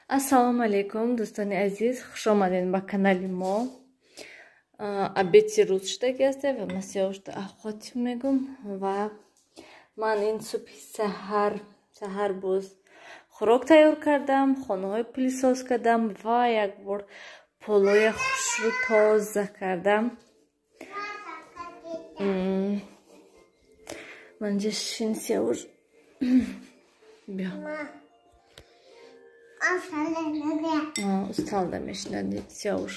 Ассалому алайкум, дӯстони азиз, хуш омадед ба канали мо. Обеди рӯз шудаги аст ва ман сиёҳушта авқот мегум ва ман ин субҳи саҳар боз хӯрок тайёр кардам, хонаҳои пылесос кардам ва як бор полоя хушрӯ тоза кардам. Ман инҷа шин сиёҳуш биё. Усталда мешинад сиёҳуш.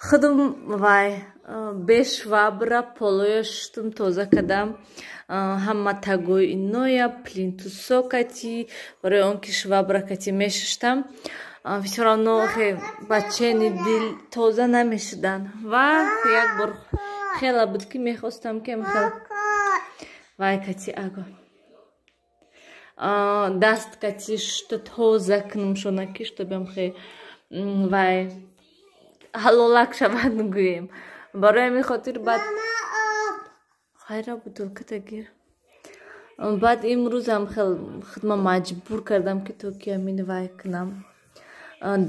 Худум вай бешвабра полоя шуштум, тоза кардам. Ҳама тагои иноя плинтусо кати, барои он ки швабра кати мешуштам. Всё равно бачени дил тоза намешуданд. Ва як бор хела буд ки мехостам ки вай кати аго даст кати шушта тоза кунам шонаки, чтобы вай ҳалолак шавад гӯем. Барои ҳамин хотир баъд хайра бутулката гир. Баъд имрӯзам хел худма маҷбур кардам ки то ки ҳамин вай кунам,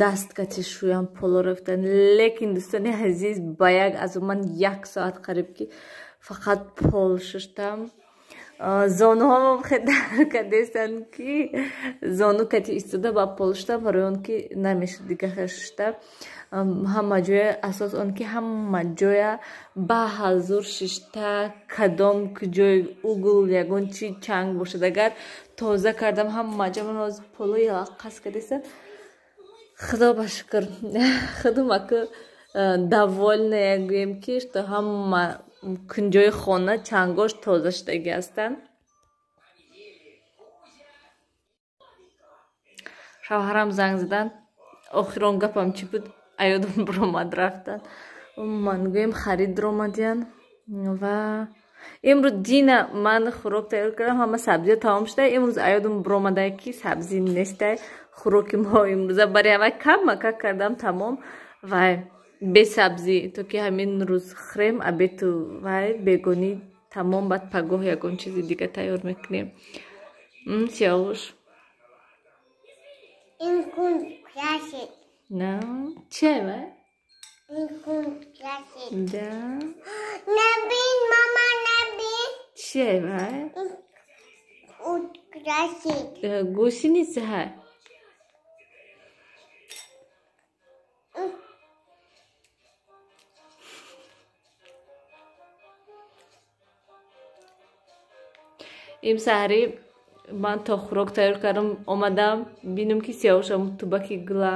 даст кати шӯям поло рафтан. Лекин дӯстони азиз, ба як аз ман як соат қариб ки фақат пол шуштам. Зонуҳоам хел дард кардестанд ки зону кати истода ба пол шуштам, барои он ки намешуд дига хел шушта. Ҳама ҷоя, асос он ки ҳама ҷоя ба ҳазур шишта, кадом ҷои угл ягон чи чанг бошад агар тоза кардам ҳама ҷо. Ман ҳозир полои қас кардестам. Худо ба шукр, худум аку довольная гӯем ки что ҳама кунҷои хона чангош тоза шудаги ҳастанд. Шавҳарам занг заданд, охирон гапам чӣ буд, аёдам биромад рафтан. Ман гӯем харид ромадиян ва имрӯз дина ман хӯрок тайёр кардам, ҳама сабзиҳо тамом шуда. Имрӯз аёдам биромада ки сабзӣ нестай хӯроки мо имрӯза, бари ҳавай камака кардам тамом ва бесабзӣ, то ки ҳамин рӯз хӯрем обеду вай бегонӣ тамом, баъд пагоҳ ягон чизи дига тайёр мекунем. Сиёвуш на чия вай? Да. Набин, мама, набин. Чия вай? Гусеница ҳай. Им саҳари ман то хӯрок тайёр кардам, омадам бинам ки сиёҳушам тубаки гила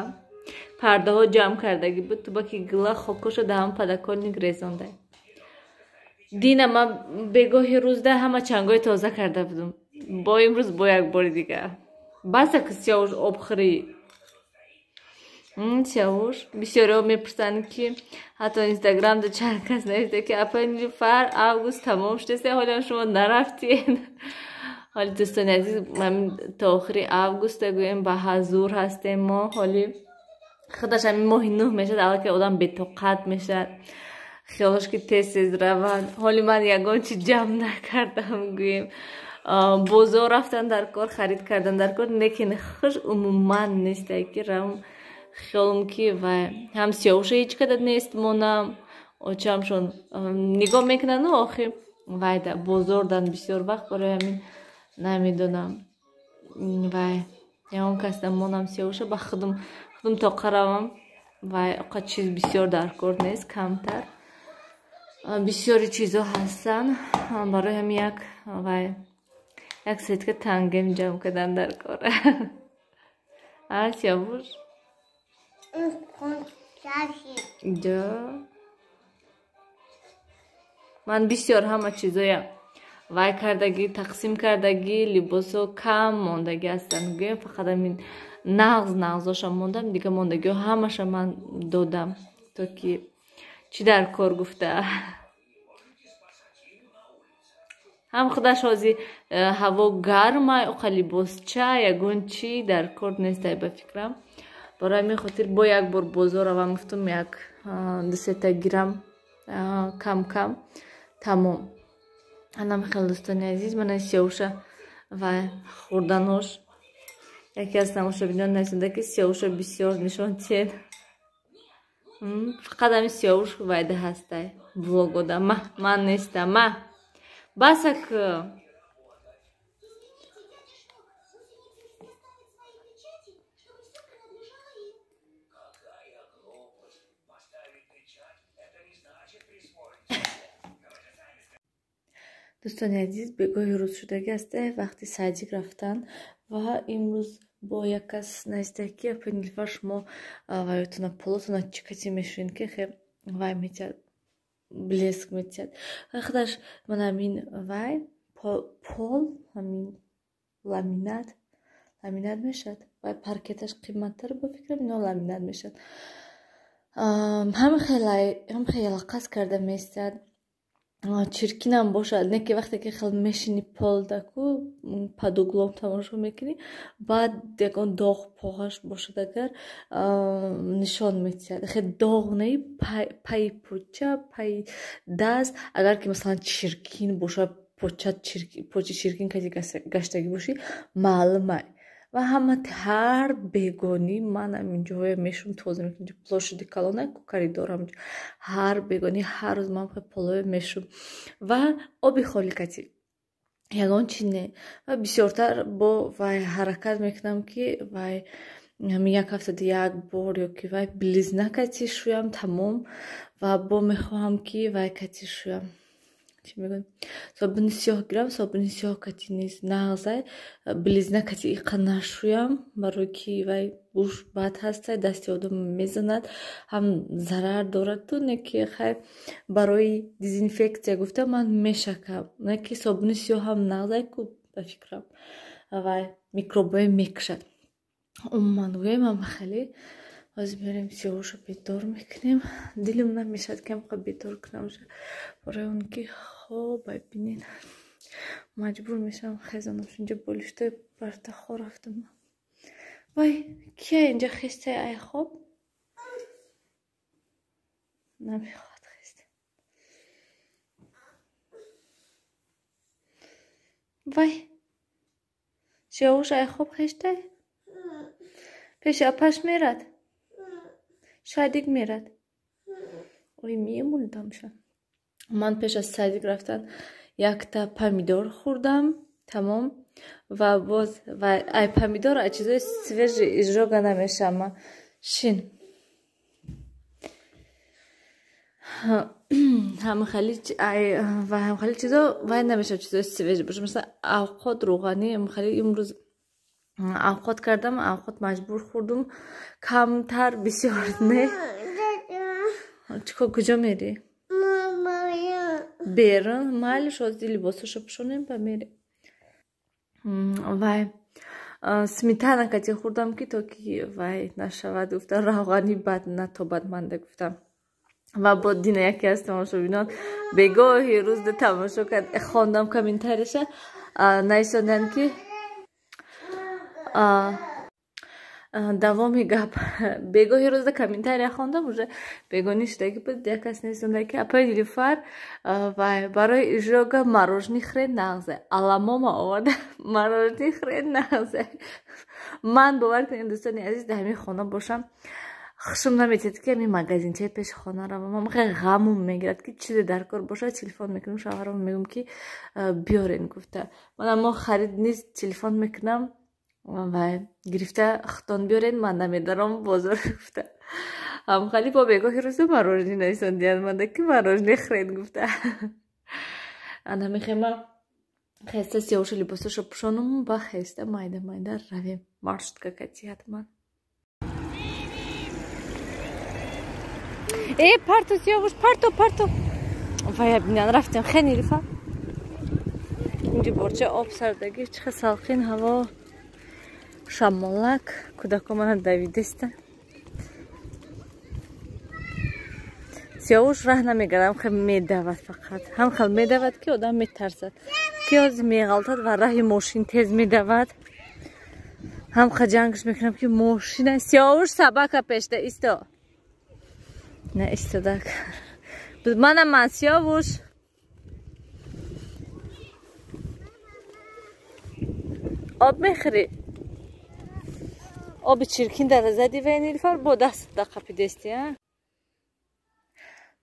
пардаҳо ҷамъ кардагӣ буд, тубаки гила хокоша да ҳам подоконник резонда. Дина ман бегоҳи рӯзда ҳама чангои тоза карда будум, бо имрӯз бо як бори дига. Баса ки сиёҳуш об хӯрӣ. Сиёҳуш бисёриҳо мепурсанд ки ҳатто инстаграмда чанд кас навишта ки апай Нилуфар август тамом шудест, ҳолиам шумо нарафтед. Ҳоли дӯстони азиз, ҳамин то охири августа гӯем ба ҳазур ҳастем мо. Ҳоли худаш ҳамин моҳи нӯҳ мешавад, аллакай одам бетоқат мешавад, хиёлаш ки тез тез равад. Ҳоли ман ягон чи ҷамъ накардам гӯем. Бозор рафтан дар кор, харид кардан дар кор, лекин хуш умуман нестай ки равм. Хиёлам ки вай ҳам сиёҳуша ҳеҷ када нест монам, очамшон нигоҳ мекунану охир вайда бозордан бисёр вақт, барои ҳамин намедонам вай ягон кас намонам сиёҳуша, ба худум тоқа равам. Вай оқа чиз бисёр дар кор нест, камтар бисёри чизо ҳастанд, барои ҳамин як вай як сетка тангем ҷамъ кардан дар кор. А сиёҳуш? Да. Ман бисёр ҳама чизоя вай кардагӣ, тақсим кардагӣ, либосо кам мондагӣ ҳастанд гӯем, фақат ҳамин нағз нағзоша мондам, дига мондагиҳо ҳамаша ман додам, то ки чӣ дар кор гуфта. Ҳам худаш ҳозир ҳаво гармай, оқа либосча ягон чӣ дар кор нестай ба фикрам. Барои ҳамин хотир бо як бор бозор равам гуфтум, як дусета гирам кам кам тамом. Анам хел дӯстони азиз, мана сиёҳуша ва хӯрданош Яке аз тамошобинон нависонда, ки Сиёвушро бисёр нишон тиҳед. Фақат ҳамин Сиёвуш вайда ҳастай влогода. Ман нестам. Ма басак. Дӯстони азиз, бегоҳи рӯз шудагӣ аст, вақти садик рафтан ва имрӯз бо як кас наистак, ки апаи Нилуфар, шумо ваётона полотона чӣ касе мешӯед, ки хе вай метиҳад, блеск метиҳад. Худаш ман ҳамин вай пол, ҳамин ламинат мешавад, вай паркеташ қиматтар ба фикрам, ино ламинат мешавад. Ҳам хеле қас карда меистад, чиркинам бошад, не ки вақте ки хел мешини полдаку под углом тамошо мекунӣ, баъд ягон доғ поғаш бошад, агар нишон метиҳад. Хе доғ не, пайи поча, пайи даст, агар ки масалан чиркин бошад, почи чиркин каси гаштагӣ бошӣ, маълумай. Ва ҳама ҳар бегонӣ ман ҳаминҷоҳое мешум, тоза мекунам, площади калона ку коридор, ҳаминҷо ҳар бегонӣ ҳар рӯз ман полое мешум ва оби холӣ кати ягон чи не. Ва бисёртар бо вай ҳаракат мекунам, ки вай ҳамин як ҳафтада як бор ё ки вай Белизна кати шӯям, тамом. Ва бо мехоҳам, ки вай кати шӯям, чӣ мегӯям, собуни сиёҳ гирам, собуни сиёҳ кати низ нағзай, Белизна кати иқа нашӯям, барои ки вай гӯш бад ҳастай, дасти одам мезанад, ҳам зарар дорад, ту не ки хай барои дезинфексия гуфта ман мешакам, не ки собуни сиёҳ ҳам нағзай ку ба фикрам, вай микробҳое мекушад. Умуман гӯем, ҳама хеле ҳозир мерем, Сиёвушро бедор мекунем. Дилам намешавад, ки ҳамқа бедор кунам, барои он ки хоб бинед, маҷбур мешавам хезонам. Инҷа болиштои барта хо рафтам. Вай, кия инҷа хестаи ай хоб намехоҳад хеста. Вай, Сиёвуш ай хоб хештай, пеши апаш мерад, садик мерад. Ой, мемурдамша. Ман пеш аз садик рафтан якта помидор хӯрдам, тамом. Ва боз ай помидор, ай чизои свежий изжога намешама. Шин ҳамхали чизо вай намешавад, чизои свежий боша, масалан авқот рӯғанӣ. Ҳамхали имрӯз авқот кардам, авқот маҷбур хӯрдум, камтар бисёр не. Чико, куҷо мерӣ? Берун? Майлиш, ҳозир либосашо пӯшонем ба мерем. Вай сметана кати хӯрдам, ки то ки вай нашавад гуфтам, равғани бад натобад манда гуфтам. Ва бо дина яке аз тамошобинон бегоҳи рӯз тамошо кард, хондам комментарияша, нависонданд, ки давоми гап бегоҳи рӯзда комментария хондам, уже бегонӣ шудагӣ буд, як кас нависонда, ки апаи Нилуфар, вай барои изжога мороженое хӯред, нағзе. Аламома оварда, мороженое хӯред, нағзе. Ман бовар кунед, дӯстони азиз, дар ҳамин хона бошам, хушум наметиҳад, ки ҳамин магазинчаи пеши хона равам. Ман хеле ғамум мегирад, ки чизе дар кор бошад, телефон мекунам шавҳарам, мегӯям, ки биёрен гуфта. Ман аммо харид низ телефон мекунам ва гирифта хутон биёрен, ман намедаром бозор гуфта. Ҳамхали бо бегоҳи рӯза мороженое нависондиянд манда, ки мороженое хӯред гуфта. Ана мехема хеста Сиёвуша либосашо пӯшонум ба хеста майда майда равем маршрутка кати ҳатман. Э, парто, Сиёвуш, парто, парто. Вая бинан, рафтем хе Нилуфар. Инҷа борча об сардагӣ, чӣ хел салқин ҳаво, шамолак, кӯдако мана давидестан. Сиёвуш раҳ намегардам, хел медавад, фақат ҳам хел медавад, ки одам метарсад, ки ҳозир меғалтад ва раҳи мошин тез медавад. Ҳам ҷангш мекунам, ки мошина. Сиёвуш, собака пешда исто, на истодак. Манам ман Сиёвуш. Об мехӯрӣ? Оби чиркин дар зади вай, Нилуфар, бо даст дақапидести, а?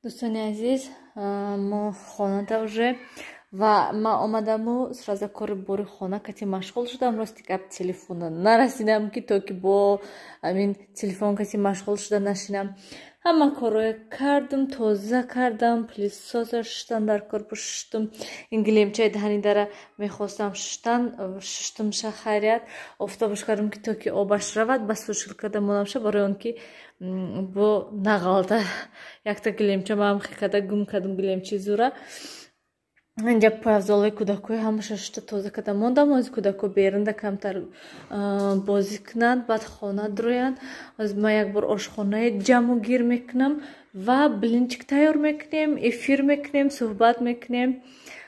Дӯстони азиз, мо хонада уже ва ман омадаму сразу кори бори хона кати машғул шудам. Рости гап, телефона нарасидам, ки то ки бо амин телефон кати машғул шуда нашинам. Ҳама корое кардам, тоза кардам, пылесос а шуштан дар кор шуштум. Ин гилемчаи даҳани дара мехостам шуштан, шуштумша. Хайрият, офтобаш кардам, ки то ки обаш равад, ба сушилка да монамша, барои он ки бо нағалта. Якта гилемча маам хекада гум кардам, гилемчи зура. Инҷа пойафзолҳои кӯдакҳои ҳамаша шушта, тоза карда мондам. Ози кӯдакҳо берунда камтар бозӣ кунанд, баъд хона дуроянд. Оз ман як бор ошхонаи ҷамъу гир мекунам ва блинчик тайёр мекунем, эфир мекунем, суҳбат мекунем.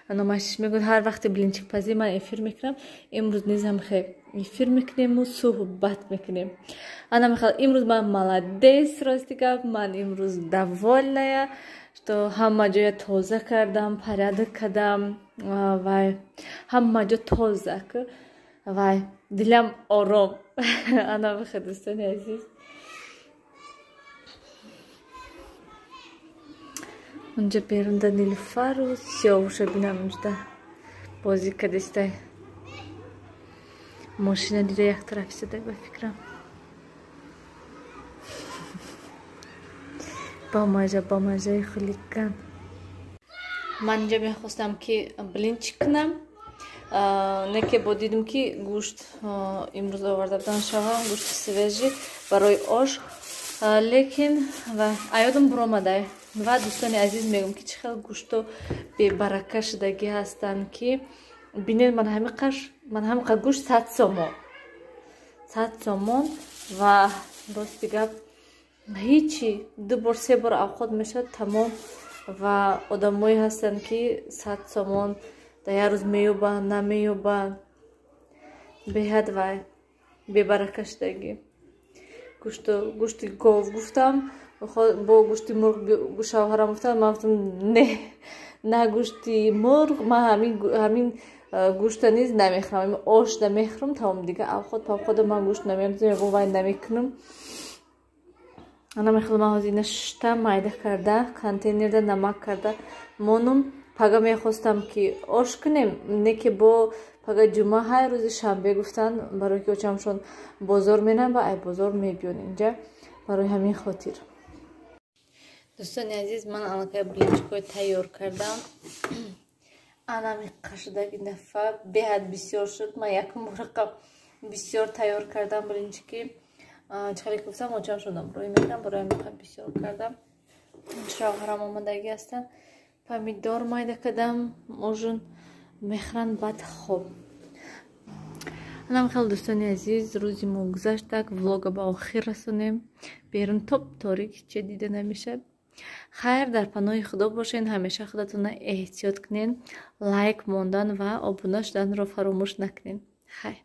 Номаш мегӯяд, ҳар вақте блинчик пазӣ, ман эфир мекунам. Имрӯз низ ҳам хе эфир мекунему суҳбат мекунем. Ана мехал, имрӯз ман молодец. Рости гап, ман имрӯз довольная, что ҳама ҷоя тоза кардам, порядок кардам, вай ҳама ҷо тоза, вай дилам ором. Ана бихе, дӯстони азиз, унҷа берунда Нилуфару Сиёвуша бинам, унҷада бозӣ кардистай. Мошина дида, як тараф истодай, ба фикрам. Бамаза, бамазаи хулиган. Ман инҷа мехостам, ки блинчик кунам, не ки бо дидем, ки гӯшт имрӯз оварда будан шавам, гӯшти свежий барои ош, лекин аёдам буромадай. Ва, дӯстони азиз, мегӯм, ки чӣ хел гӯшто бебарака шудагӣ ҳастанд, ки бинед, ман ҳамиқаш, ман ҳамиқа гӯшт 100 сомон, 100 сомон. Ва рости гап, ҳичи, ду бор, се бор авқот мешавад, тамом. Ва одамое ҳастанд, ки 100 сомон дар як рӯз меёбанд, намеёбанд. Беҳад вай бебарака шудагӣ гӯшту. Гӯшти гов гуфтам, бо гӯшти мурғ шавҳарам гуфтам. Ман гуфтам: «Не, на гӯшти мурғ, ман ҳамин гӯшта низ намехӯрам, ош намехӯрам, тамом. Дига авқот павқода ман гӯшт намеёбам, вай намекунам». Ана мехоҳам, ман ҳозир ина шушта, майда карда, контейнерда намак карда монум. Пага мехостам, ки ош кунем, не ки бо пага ҷумъа, ҳар рӯзи шанбе гуфтанд, барое ки очамшон бозор меранд ва ай бозор мебиён инҷа, барои ҳамин хотир. Дӯстони азиз, ман аллакай блинчик ҳои тайёр кардам. Анами қашудаги нафа беҳад бисёр шуд. Ман якум борақа бисёр тайёр кардам блинчик и. Чӣ гуфтам, очам шудам рӯй мекунам, барои ҳамин бисёр кардам. Шавҳарам омадагӣ ҳастанд. Помидор майда кардам, ужин мехӯранд, баъд хоб. Анам хел, дӯстони азиз, рӯзи мо гузаштак. Влог а ба охир расонем. Берун топ торик, ҳиче дида намешавад. Хайр, дар паноҳи Худо бошед, ҳамеша худатонро эҳтиёт кунед, лайк мондан ва обуна шуданро фаромӯш накунед. Хайр.